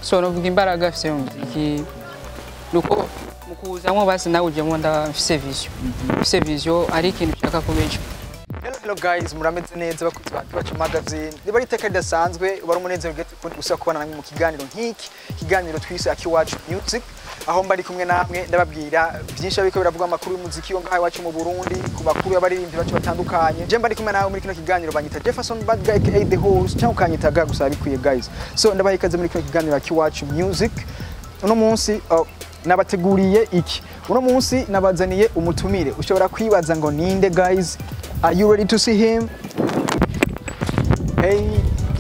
So novuga imbaraga mfise mu muziki nuko mu kuzamwo basi nawe ujemo ndafise vision, mfise vision ari ikintu nshaka kuba ejo. Hello, hello guys, murameze neza bakunzi ba Iwacu Magazine? Niba ari iteka ridasanzwe, uba ari umunezero ugeze ukundi gusa kubana namwe mu kiganiro nk'iki, kiganiro twise Akiwacu Music, aho mba ndi kumwe namwe ndababwira byinshi ariko biravuga amakuru y'umuziki wo ngaha iwacu mu Burundi, ku bakuru y'abaririmbyi bacu batandukanye. Je mba ndi kumwe nawe muri kino kiganiro banyita Jefferson Bad Guy aka The Host, cyangwa ukanyita Ga gusa bikwiye guys. So ndabaha ikaze muri kino kiganiro Akiwacu Music. Uno munsi nabateguriye iki? Uno munsi nabazaniye umutumire. Ushobora kwibaza ngo ninde guys? Are you ready to see him? Hey,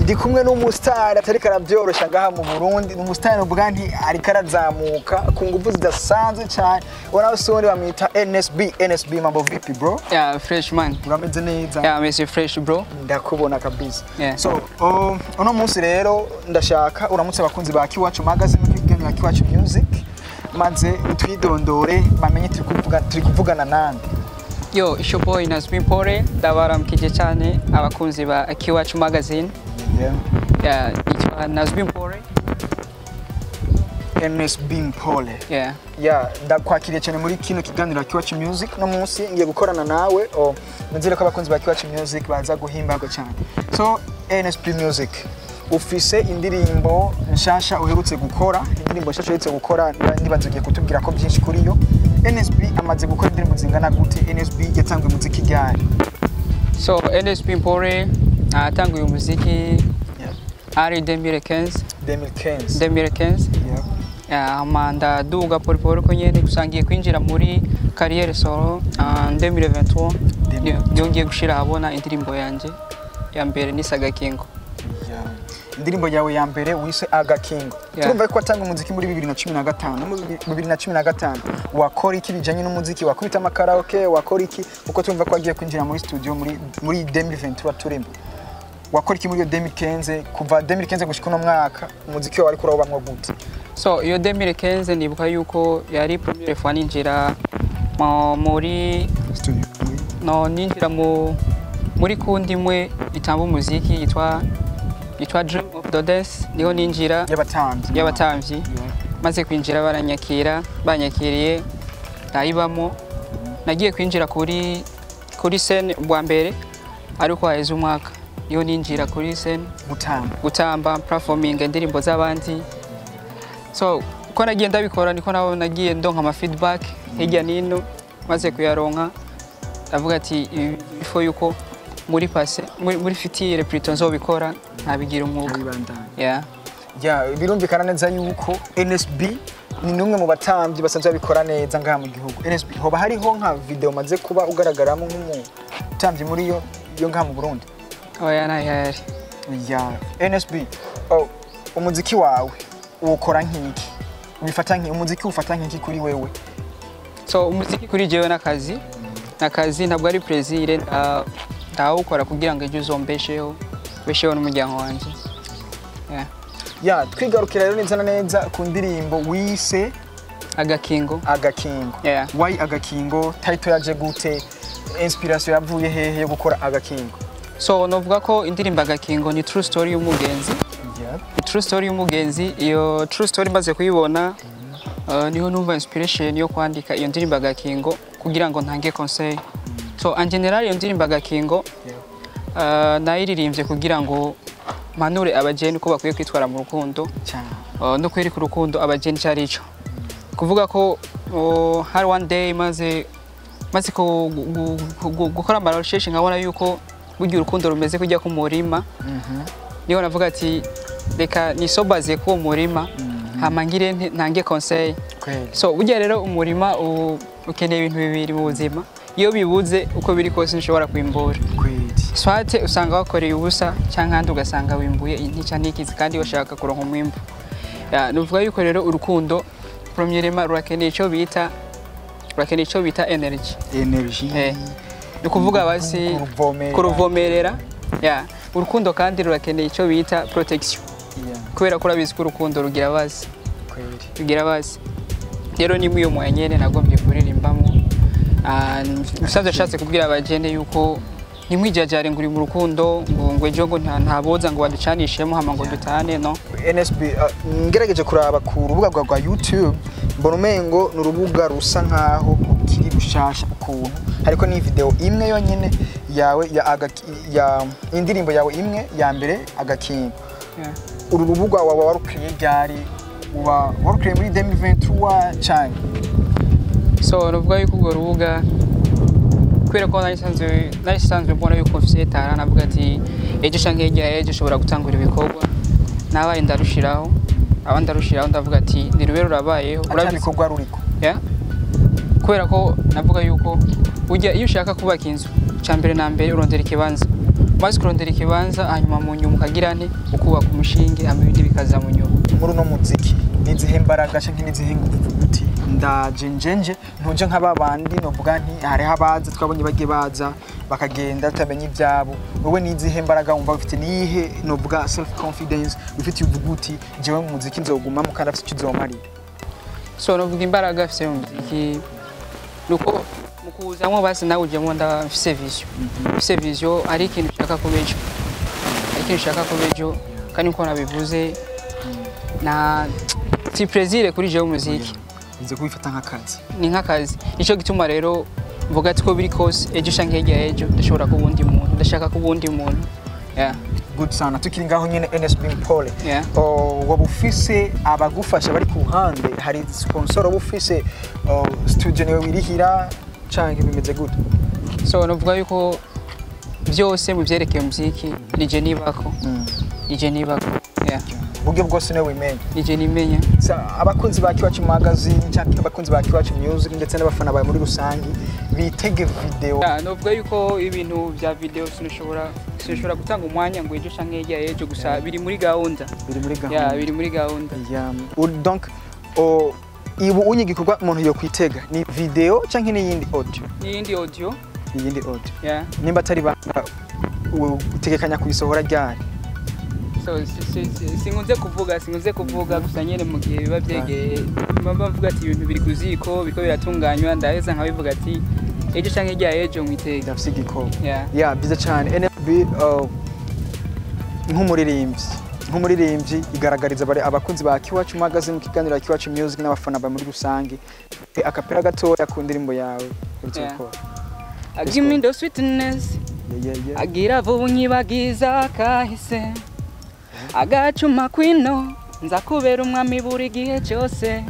ndi kumwe n'umustar atariko arabyorosha ngaha mu Burundi, ni umustar uvuga nti ariko arazamuka ku nguvu zidasanzwe cyane. Ubona usoni bamwita NSB. NSB, mambo vipi bro? Yeah, fresh man. Urameze neza? Yeah, meze fresh bro. Ndakubona kabisa. Yeah. So, uno munsi rero ndashaka uramutse abakunzi ba Kiwacu Magazine mu kiganiro Kiwacu Music, maze utwidondore bamenye turi kuvugana nande. Yo, it's your boy Nazmi Pore, ndabaramukije cyane abakunzi ba Akiwacu Magazine. Yeah, nitwa Nazmi Pore. NSB Mpole. Yeah. Ya, ndakwakiriye cyane muri kino kiganiro Kiwacu Music. No munsi ngiye gukorana nawe, nizere ko abakunzi ba Kiwacu Music baza guhimbagwa cyane. So NSB Music, ufise indirimbo nshasha uherutse gukora, indirimbo nshasha uherutse gukora, ndibaza ugiye kutubwira ko byinshi kuri yo. NSB amaze gukora indirimbo zingana gute? NSB yatanguye umuziki ryari? So NSB Mpore atanguye umuziki ari 2015. 2015. 2015. Hama ndaduga polipoli ko nyene gusa ngiye kwinjira muri carrière solo en 2023, niyo ngiye gushira ahabona indirimbo yanje ya mbere ni Agakingo. Yeah. Indirimbo yawe ya mbere wise Agakingo. Yeah. Turumva ko watanga umuziki muri 2015. Muri 2015 wakora iki bijanye n'umuziki? Wakubita amakaraoke? Wakora iki? Kuko turumva ko wagiye kwinjira muri studio muri 2023 turimo. Wakora iki muri iyo 2015? Kuva 2015 gushika uno mwaka umuziki wawe ariko urawubamwo gute? So iyo 2015 nibuka yuko yari première fois ninjira muri studio. No, ninjira muri kundi imwe itamba umuziki yitwa Dream of the Dance, niho ninjira. Y'abatambyi. Y'abatambyi. Maze kwinjira baranyakira, banyakiriye ndayibamo. Nagiye kwinjira kuri scène bwa mbere ariko haheze umwaka, niho ninjira kuri scène gutamba. Gutamba, performing indirimbo z'abandi. So uko nagiye ndabikora niko nabo nagiye ndonka ama feedback hirya nino. Maze kuyaronka ndavuga ati ibi before yuko muri passé, muri future plutôt, nzobikora nkabigira umwuga. Abibandanya. Yeah. Ya, birumvikana neza yuko NSB ni numwe mu batambyi basanzwe babikora neza ngaha mu gihugu. NSB, hoba hariho nka video maze kuba ugaragaramo nk'umutambyi muri yo yo ngaha mu Burundi? Oya, ntayihari. Ya, NSB, umuziki wawe uwukora nk'iki? Ubifata nk'iki? Umuziki ufata nk'iki kuri wewe? So umuziki kuri jewe n'akazi, ntabwo ari plaisir. Ndawukora kugira ngo ejo uzombesheho, besheho n'umuryango wanje. Yeah. Ya, twigarukira rero neza na neza ku ndirimbo wise Agakingo. Agakingo. Yeah. Why Agakingo? Title yaje gute? Inspiration yavuye hehe yo gukora Agakingo? So novuga ko indirimbo Agakingo ni true story y'umugenzi. Ni true story y'umugenzi. Iyo true story maze kuyibona, niho numva inspiration yo kwandika iyo ndirimbo Agakingo kugira ngo ntange conseil. So en general iyo ndirimbo Agakingo nayiririmbye kugira ngo mpanure abajeni uko bakwiye kwitwara mu rukundo cyane no kwereka urukundo abajeni icyo ari cyo. Kuvuga ko hari one day maze gukora ama recherche nkabona yuko burya urukundo rumeze kujya ku murima, niho navuga ati reka nisobaze ku murima hama ngire ntange conseil. So burya rero umurima ukeneye ibintu bibiri mu buzima. Iyo bibuze, uko biri kose ntushobora kwimbura. Soit usanga wakoreye ubusa, cyangwa ahandi ugasanga wimbuye intica ntikizi kandi washaka kuronka umwimbu. Ya, nuvuga yuko rero urukundo premièrement rurakeneye ico bita energy. Energy. Ni ukuvuga basi kuruvomerera. Kuruvomerera ya urukundo, kandi rurakeneye icyo bita protection, kubera ko urabizi ko urukundo rugira basi rugira basi. Rero ni muri iyo moya nyene nagombye kuririmbamo. Ah, musaza ashatse kubwira abajene yuko Ntimwijajare ngo uri mu rukundo, ngo ejo ngo ntaboza ngo baducanishemo hama ngo dutane, no. NSB, ngerageje kuraba ku rubuga rwa YouTube, mbona umengo ni urubuga rusa nkaho kiri rushasha ukuntu, hariko ni video imwe yonyene yawe ya indirimbo yawe imwe ya mbere, Agakingo. Uru rubuga waba warukiriye ryari? Uba warukiriye muri 2023 cyane? So nuvuga yuko urwo rubuga, kubera ko nari nsanzwe mbona yuko mfise talent, navuga ati ejo canke hirya ejo ushobora gutangura ibikorwa, nabaye ndarushiraho, aba ndarushiraho, ndavuga ati nirube rurabayeho. Ata Urabizi- bikorwa ruriko? Yeah. Kubera ko navuga yuko burya iyo ushaka kubaka inzu, icya mbere na mbere urondera ikibanza. Umaze kurondera ikibanza, hanyuma mu nyuma ukagira nte? Ukubaka umushinge, hama ibindi bikaza mu nyuma. Muri uno muziki nizihe mbaraga canke nizihe nguvu uvuga uti ndaje njenje, ntuje nka babandi, novuga nti hariho abaza twabonye bagiye baza bakagenda tutamenya ibyabo? Wowe nizihe mbaraga wumva ufite? Niyihe novuga self confidence ufite uvuga uti jewe mu muziki nzogumamo kandi afite icyo uzomarira? So novuga imbaraga mfise mu muziki nuko mu kuzamwo basi nawe ujyemo ndafise vision, mfise vision, ari ikintu nshaka kuba ejo, ari ikintu nshaka kuba ejo. Kandi nkuko nabivuze, na si plaisir kuri jewe umuziki. Nze kubifata nk'akazi. Ni nk'akazi. Nicyo gituma rero mvuga ati ko biri kose, ejo canke hirya ejo ndashobora kuba uwundi muntu, ndashaka kuba uwundi muntu, yeah. Good sana. Tukiri ngaho nyene, NSB Mpole, oh, waba ufise abagufasha bari ku ruhande? Hari sponsor waba ufise? Oh, studio niwe wirihira canke bimeze gute? So novuga yuko byose mu byerekeye umuziki nije nibako, nije nibako, yeah. Uburyo bwose niwe wimenya? Nije nimenya. Abakunzi ba Kiwacu Magazine cyangwa abakunzi ba Kiwacu Music ndetse n'abafana bawe muri rusange bitege video? Yeah, novuga yuko ibintu bya video sinashobora gutanga umwanya ngo ejo canke hirya ejo, gusa biri muri gahunda. Biri muri gahunda. Yeah, biri muri gahunda. Yeah. Donc ibu unye igikorwa umuntu yo kwitega ni video canke n'iyindi audio? N'iyindi audio. Iyindi audio. Yeah. Nimba atari banga, utegekanya kuyisohora ryari? So sinkunze kuvuga, gusa nyene mu gihe biba byegeye mba mvuga ati ibintu biri ku ziko, biriko biratunganywa, ndaheza nkabivuga ati ejo canke hirya ejo mwitega. Ndafise igikorwa. Yeah. Ya, byiza cyane. NFB, nk'umuririmbyi igaragariza bari abakunzi ba Kiwacu Magazine mu kiganiro Kiwacu Music n'abafana ba muri rusange akapera gatoya ku ndirimbo yawe uretse gukora. Give me the sweetness. Yeah. Agira vuba unyibagiza kahise, agacuma kwino nza kubera umwami buri gihe cyose.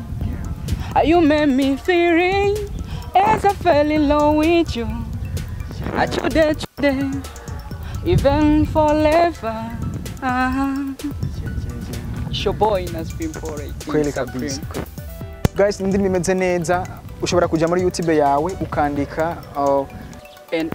You make me feeling as I fell in love with you. I today, today, even forever. It's your boy Nasbin Pore. Kweli kabisa. Guys, indirimbo imeze neza. Ushobora kuja muri YouTube yawe ukandika And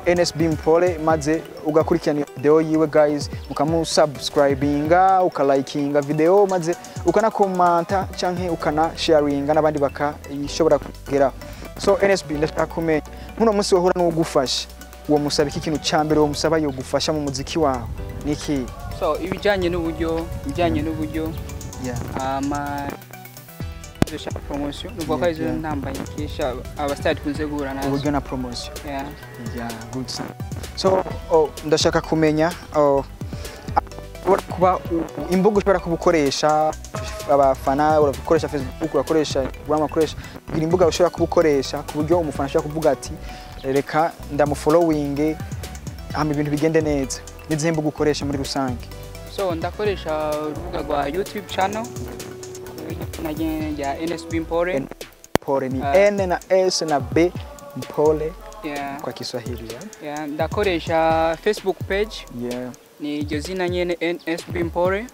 NSB Mpole, maze ugakurikirana iyo video yiwe. Guys, mukamusubscribinga, ukalikinga video, maze ukanakomanta canke ukanasharinga n'abandi bakayishobora kugera. So NSB, ndashaka kumenya, nkuno munsi wahura n'uwugufasha, uwo musaba iki? Ikintu ca mbere uwo musaba yogufasha mu muziki wawe niki? So ibijyanye n'uburyo, ama dushaka promotion, nuvuga ko arizo ntambanye kesha abastar dukunze guhura nazo. Uburyo na promotion. Yeah. Yeah, good. So, oh, ndashaka kumenya, oh, ushobora kuba imbuga ushobora kuba ukoresha abafana, urakoresha Facebook, urakoresha Instagram, urakoresha kugira imbuga ushobora kuba ukoresha ku buryo umufana ashobora kuvuga ati reka ndamufollowing hama ibintu bigende neza. N'izihe mbuga ukoresha muri rusange? So ndakoresha urubuga rwa YouTube channel rya NSB Mpore. Mpore ni Ah. N na S na B, Mpole Yeah. kwa Kiswahili, yeah? Yeah, ndakoresha Facebook page, ni iryo zina nyene, NSB Mpore.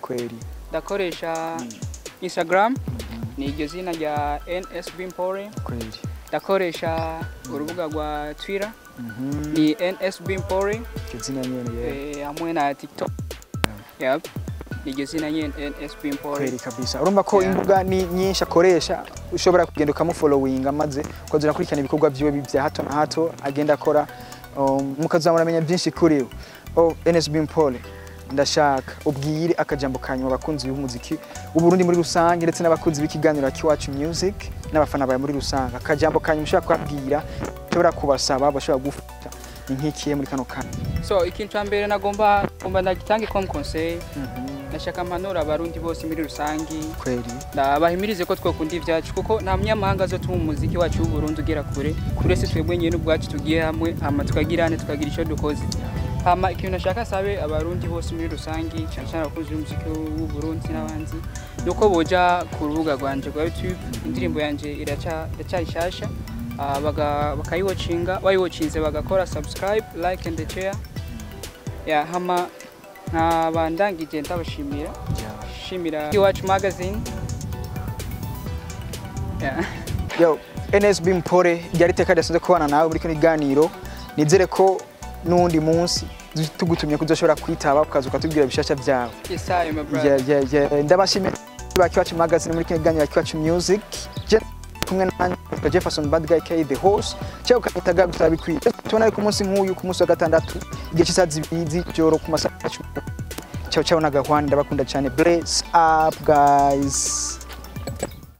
Ndakoresha Instagram, ni iryo zina rya NSB Mpore. Ndakoresha urubuga rwa Twitter, ni NSB Mpore. Iryo zina nyene, yeah. Hamwe na TikTok, yep, ni iryo zina nyene, NSB Mpore. Kweli kabisa. Urumva ko imbuga ni nyinshi akoresha, ushobora kugenda ukamufollowinga maze ukaza urakurikirana ibikorwa vyiwe bya hato na hato agenda akora, mukaza muramenya byinshi kuri we. Oh, NSB Mpole, ndashaka ubwire akajambo kanyuma abakunzi b'umuziki w'Uburundi muri rusange ndetse n'abakunzi b'ikiganiro Kiwacu Music n'abafana bawe muri rusange. Akajambo kanyuma ushobora kubabwira, ushobora kubasaba, bashobora gufasha. Ni nk'ikihe muri kano kanya? So ikintu cya mbere nagomba ngomba ndagitange comme conseil, ndashaka mpanura Abarundi bose muri rusangi, ndabahimirize ko twakunda ibyacu, kuko nta munyamahanga azotuma umuziki wacu w'Uburundi ugera kure uretse twebwe nyine ubwacu tugiye hamwe, hama tukagirane, tukagira icyo dukoze. Hama ikintu nashaka sabe Abarundi bose muri rusangi, cyane cyane abakunzi b'umuziki w'Uburundi n'abandi, ni uko boja ku rubuga rwanje rwa YouTube. Indirimbo yanje iracyari nshasha. Bakayiwatchinga, bayiwatchinze bagakora subscribe, like and share. Ya, hama nkaba ndangije ndabashimira, shimira Iwacu Magazine. Yeah. Yo, NSB Mpore, ryari iteka ridasanzwe kubana nawe muri kino kiganiro. Nizere ko n'uwundi munsi tugutumye kuzoshobora kwitaba, ukaza ukatubwira bishasha byawe. Yes, I my brother. Yeah. Ndabashimiye ba Kiwacu Magazine muri kino kiganiro Kiwacu Music. Je kumwe nanjye Jefferson Bad Guy K the host, cyangwa ukanyita gusa bikwiye. Tubona ku munsi nk'uyu, ku munsi wa gatandatu, igihe cy'isaha 2 z'ijoro, ku masaha 10. Ciao ciao na gahwani, ndabakunda cyane. Bless up, guys.